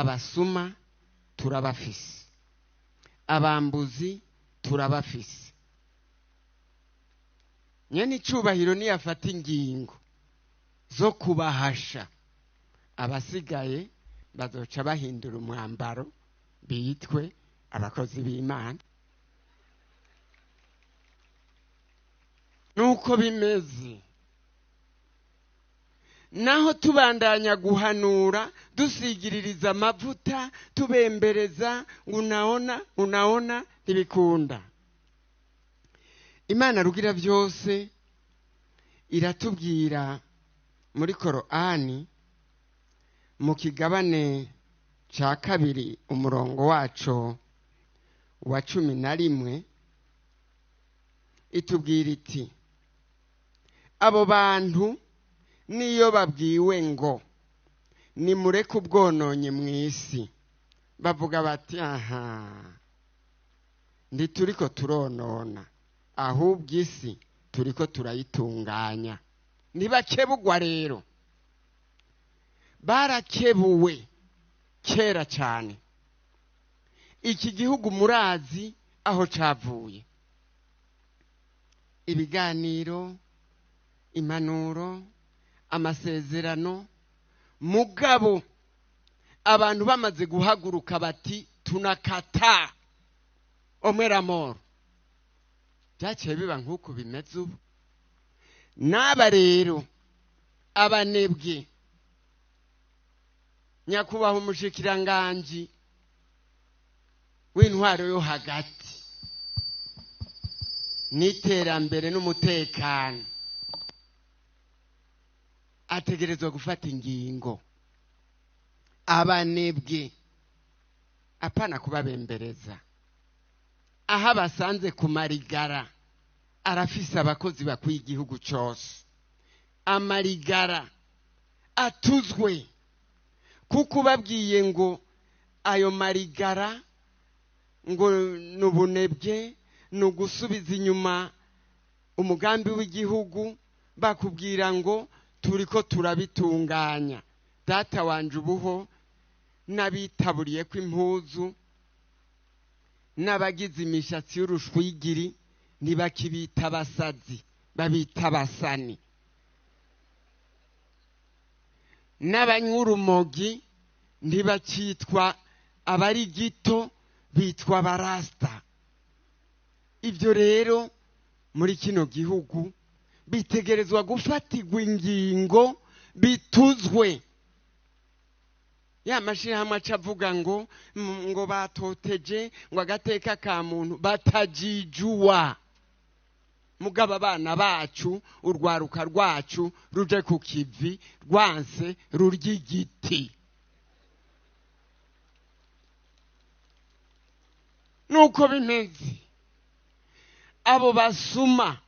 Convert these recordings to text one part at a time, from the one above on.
Abasuma turabafise, abambuzi turabafise. Nyene icubahiro niyafata ingingo zo kubahasha, abasigaye bazoca bahindura umwambaro bitwe abakozi b'Imana. Nuko bimeze. Naho tubandanya guhanura, dusigiririza amavuta, tubembereza, unaona unaona, ntibikunda. Imana rugira byose iratubwira muri Korani mu kigabane ca 2 umurongo waco wa 11, itubwira iti abo bantu niyo babwiwe ngo nimureke ubwononye mw'isi, bavuga bati aha ntituriko turonona, ahubwo isi turiko turayitunganya. Ntibakebugwa rero, barakebuwe kera cyane. Iki gihugu murazi aho cavuye, ibiganiro, impanuro, amasezerano. Mugabo abantu bamaze guhaguruka bati tunakata omweramoro, byaciye biba nk'uko bimeze ubu. N'aba rero abanebwe, nyakubahwa umushikiranganji w'intwaro yo hagati n'iterambere n'umutekano, ategerezwa gufata ingingo. Abanebwe apana kubabembereza, aho abasanze kumarigara arafise abakozi bakwiye igihugu cose. Amarigara atuzwe, kuko babwiye ngo ayo marigara ngo nubunebwe, nugusubiza inyuma umugambi w'igihugu, bakubwira ngo turiko turabitunganya. Data wanje ubuho n'abitaburiye ko impuzu n'abagize imishatsi y'urushwigiri ntibakibita abasazi, babita abasani. N'abanyurumogi ntibakitwa abari gito, bitwa abarasta. Ibyo rero muri kino gihugu bitegerezwa gufatirwa ingingo, bituzwe. Ya mashirahamwe aca avuga ngo ngo batoteje, ngo agateka ka muntu, batajijuwa. Mugabo abana bacu, urwaruka rwacu ruje ku kivi, rwanse rurya igiti. Nuko bimeze. Abo basuma,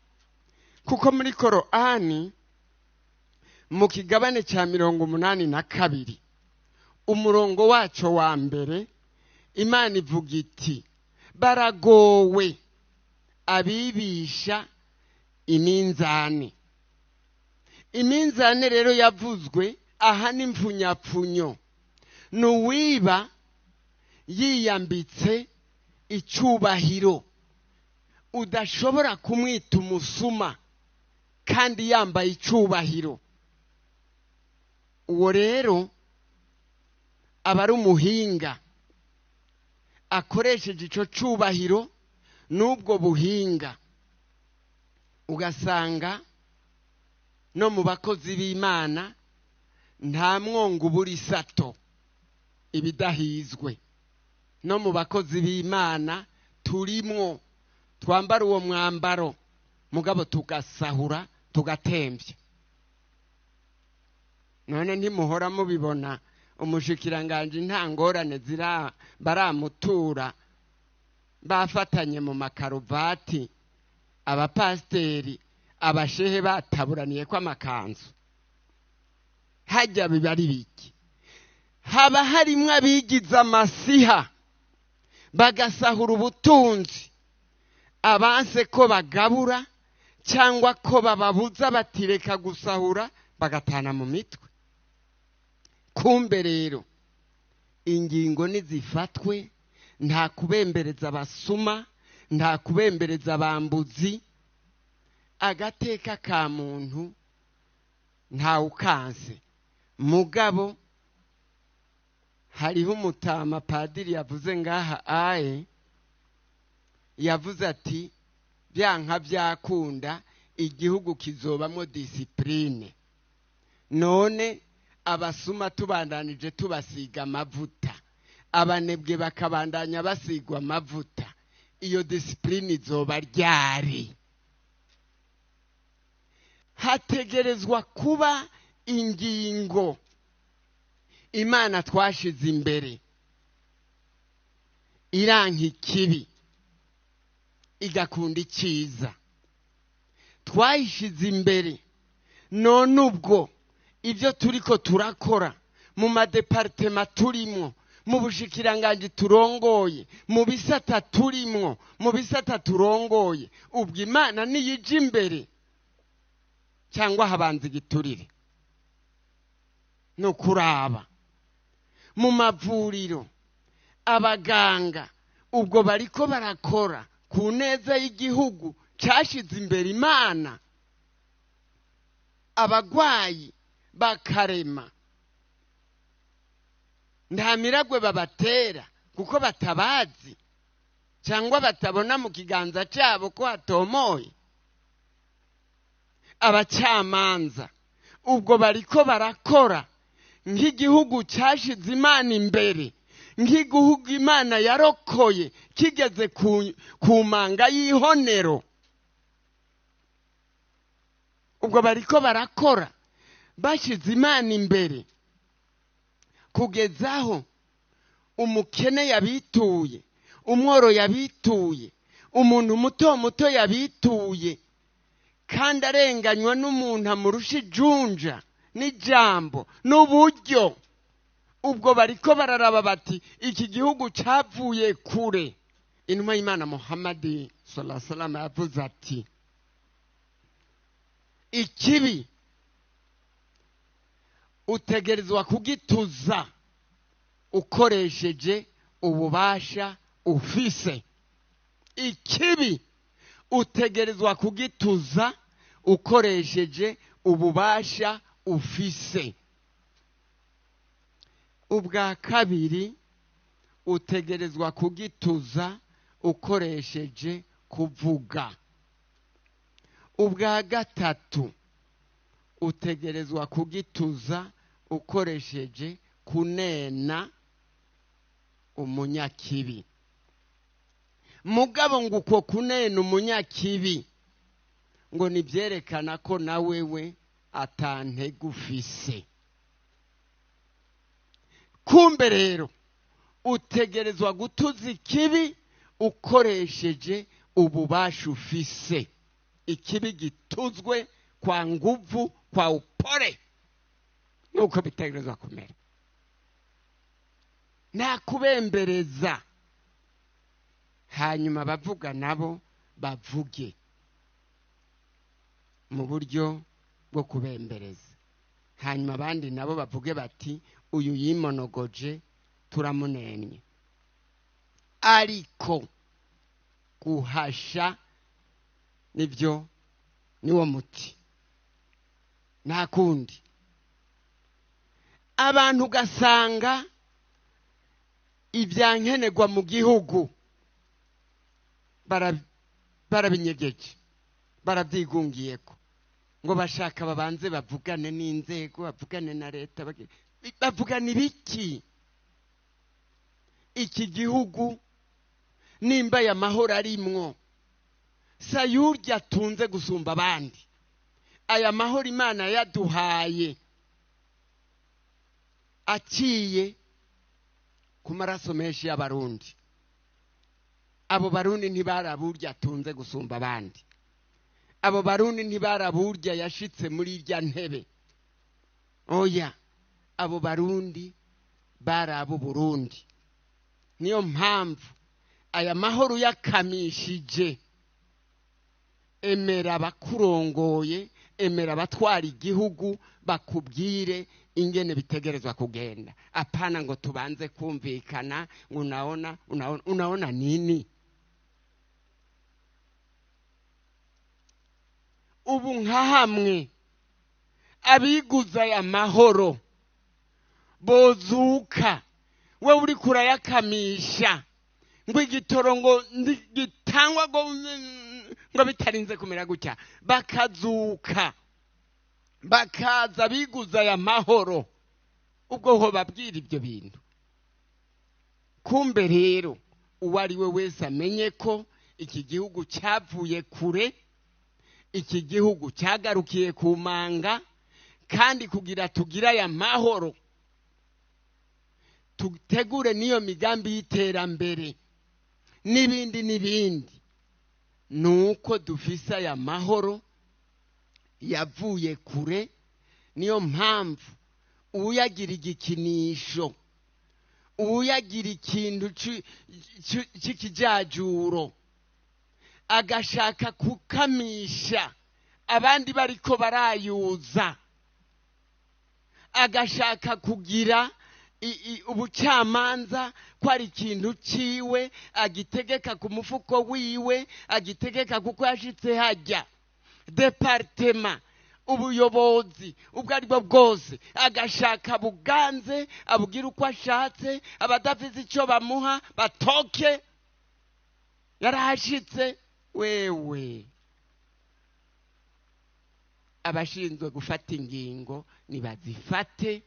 kuko muri Korani mu kigabane ca 82 umurongo waco wa mbere, Imana ivuga iti baragowe abibisha iminzane. Iminzane rero yavuzwe aha n'imfunyapfunyo, nuwiba yiyambitse icubahiro, udashobora kumwita umusuma kandi yambaye icubahiro. Uwo rero aba ari umuhinga akoresheje ico cubahiro n'ubwo buhinga, ugasanga no mu bakozi b'Imana nta mwongo ubura isato ibidahizwe. No mu bakozi b'Imana turimwo twambara uwo mwambaro, mugabo tugasahura tugatembya. None ntimuhora mubibona umushikiranganji nta ngorane zira baramutura, bafatanye mu makaruvati, abapasteri abashehe bataburaniye ko amakanzu. Hajya biba ari biki? Haba harimwo abigize amasiha bagasahura ubutunzi, abanse ko bagabura cyangwa ko bababuza batireka gusahura, bagatana mu mitwe. Kumbe rero Ingingo nizifatwe, nta kubembereza abasuma, nta kubembereza abambuzi. Agateka ka muntu ntawukanse. Mugabo hariho umutama padiri yavuze ngaha aye, yavuze ati byanka byakunda igihugu kizobamwo disipurine. None abasuma tubandanije tubasiga amavuta, abanebwe bakabandanya basigwa amavuta, iyo disipurine izoba ryari? Hategerezwa kuba ingingo Imana twashize imbere iranka ikibi igakunda icyiza. Twayishize imbere, none ubwo ibyo turiko turakora mu madepartema turimwo, mu bushikiranganji turongoye, mu bisata turimwo, mu bisata turongoye, ubwo Imana niyije imbere cyangwa habanza igiturire? No kuraba mu mavuriro abaganga ubwo bariko barakora ku neza y'igihugu cyashize imbere Imana, abagwayi bakarema nta miragwe babatera kuko batabazi cyangwa batabona mu kiganza cyabo ko hatomoye. Abacamanza ubwo bariko barakora nk'igihugu cyashize Imana imbere, nk'igihugu Imana yarokoye kigeze ku manga y'ihonero, ubwo bariko barakora bashize Imana imbere kugezaho umukene yabituye, umworo yabituye, umuntu muto muto yabituye, kandi arenganywa n'umuntu amurusha ijunja n'ijambo n'uburyo. Ubwo bariko bararaba bati iki gihugu cyavuye kure. Intumwa y'Imana Muhammad sallallahu alaihi wasallam yavuze ati ikibi utegerezwa kugituza ukoresheje ububasha ufise. Ikibi utegerezwa kugituza ukoresheje ububasha ufise. Ubwa kabiri utegerezwa kugituza ukoresheje kuvuga. Ubwa gatatu utegerezwa kugituza ukoresheje kunena umunyakibi. Mugabo ngo uko kunena umunyakibi ngo nibyerekana ko na wewe atantegufise. Kumbe rero utegerezwa gutuza ikibi ukoresheje ububasha ufise. Ikibi gituzwe kwa nguvu, kwa upole, nuko bitegerezwa kumera. Nta kubembereza. Hanyuma bavuga nabo bavuge mu buryo bwo kubembereza, hanyuma abandi nabo bavuge bati uyu yimonogoje turamunenye. Ariko guhasha nibyo niwo muti, nta kundi. Abantu ugasanga ibyankenerwa mu gihugu barabinyegeje, barabyigungiyeko, ngo bashaka babanze bavugane n'inzego, bavugane na leta, bavugane ibiki? Iki gihugu nimba ya mahoro arimwo, sayurya atunze gusumba abandi. Aya mahoro Imana yaduhaye aciye ku maraso menshi y'abarundi. Abo barundi ntibaraburya atunze gusumba abandi. Abo barundi ntibaraburya yashitse muri irya ntebe. Oya, abo barundi barabo Burundi. Niyo mpamvu aya mahoro yakamishije. Emera abakurongoye, emera abatwara igihugu bakubwire ingene bitegerezwa kugenda. Apana ngo tubanze kumvikana, ngo unaona, unaona, unaona nini? Ubu nka hamwe abiguza aya mahoro bozuka, we uri kurayakamisha ngo igitoro ngo gitangwa ngo bitarinze kumera gutya, bakazuka bakaza biguza aya mahoro, ubwo ho babwira ibyo bintu. Kumbe rero uwo ari we wese amenye ko iki gihugu cyavuye kure, iki gihugu cyagarukiye ku manga, kandi kugira tugira aya mahoro tutegure n'iyo migambi y'iterambere n'ibindi n'ibindi, nuko dufise aya mahoro yavuye kure. Niyo mpamvu uyagira igikinisho, uyagira ikintu cy'ikijajuro, agashaka kukamisha abandi bariko barayuza, agashaka kugira ubucamanza ko ari ikintu ciwe, agitegeka ku mufuko wiwe, agitegeka kuko yashitse hajya departema, ubuyobozi ubwo ari bwo bwose, agashaka buganze abugira uko ashatse, abadafise icyo bamuha batoke. Yarahashitse wewe. Abashinzwe gufata ingingo nibazifate,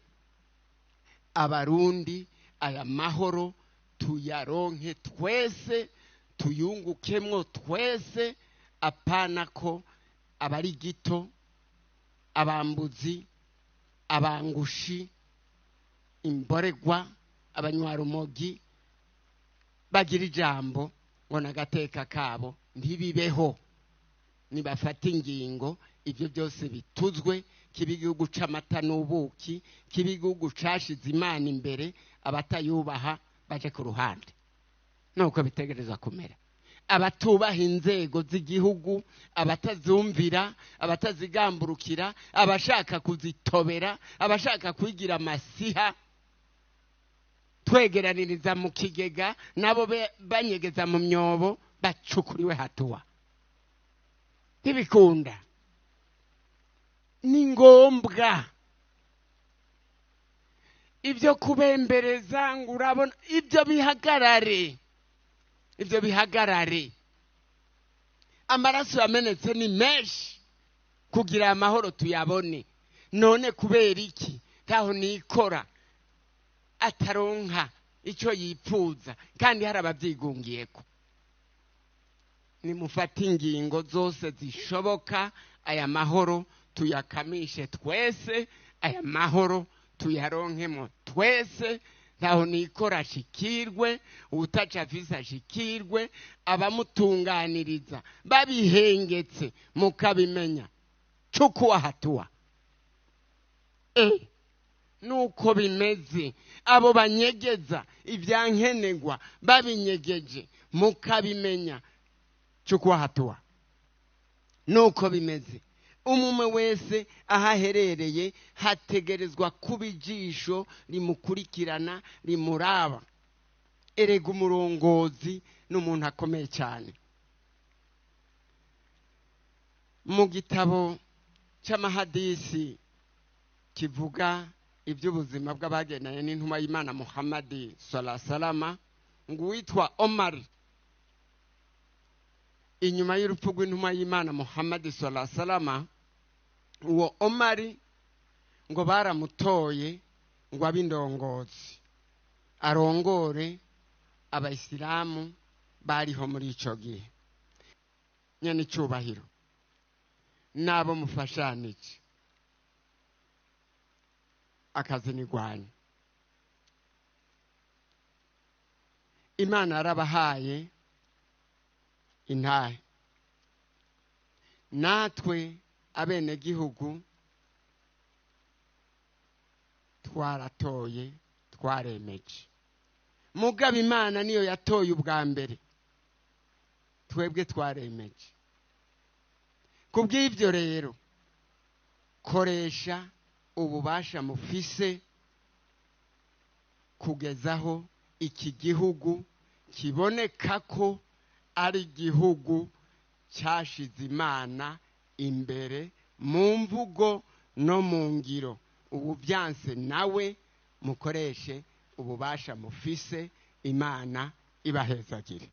abarundi aya mahoro tuyaronke twese, tuyungukemwo twese, apana ko abari gito, abambuzi, abangushi, imboregwa, abanywarumogi bagira ijambo ngo nagateka kabo ntibibeho. Nibafata ingingo ibyo byose bituzwe, kiba igihugu c'amata n'ubuki, kiba igihugu cashize Imana imbere, abatayubaha baje ku ruhande. Nuko bitegerezwa kumera. Abatubaha inzego z'igihugu, abatazumvira, abatazigamburukira, abashaka kuzitobera, abashaka kwigira amasiha, twegeraniriza mu kigega, nabo banyegeza mu myobo, bacukuriwe hatuwa. Ntibikunda. Ni ngombwa ibyo kubembereza ngo urabona, ibyo bihagarare, ibyo bihagarare. Amaraso yamenetse ni menshi kugira amahoro tuyabone. None kubera iki ntaho nikora ataronka icyo yipfuza kandi hari ababyigungiyeko? Nimufate ingingo zose zishoboka, aya mahoro tuyakamishe twese, aya mahoro tuyaronkemo twese. Ntaho nikora ashikirwe, utaca afise ashikirwe, abamutunganiriza babihengetse mukabimenya, cukuwa hatua. Nuko bimeze, abo banyegeza ibyankenegwa babinyegeje mukabimenya, cukuwa hatua. Nuko bimeze. Umumwe wese ahaherereye hategerezwa kuba ijisho rimukurikirana, rimuraba. Erega umurongozi n'umuntu akomeye cyane. Mu gitabo cy'amahadisi kivuga iby'ubuzima bw'abagendanye n'intumwa y'Imana Muhammad sallallahu alaihi wasallam, ngo uwitwa Omar inyuma y'urupfu rw'intumwa y'Imana Muhammad sallallahu alaihi wasallam, uwo Omar ngo baramutoye ngo abe indongozi, arongore abayisilamu bariho muri ico gihe. Nyene icubahiro nabo mufashanije akazi nigwanya. Imana yarabahaye intahe, natwe abenegihugu twaratoye, twaremeje. Mugabo Imana niyo yatoye ubwa mbere, twebwe twaremeje. Kubw'ibyo rero koresha Ububasha mufise kugezaho iki gihugu kiboneka ko ari igihugu cyashize Imana imbere mu mvugo no mu ngiro. Ubu byanse nawe mukoreshe ububasha mufise. Imana ibahezagire.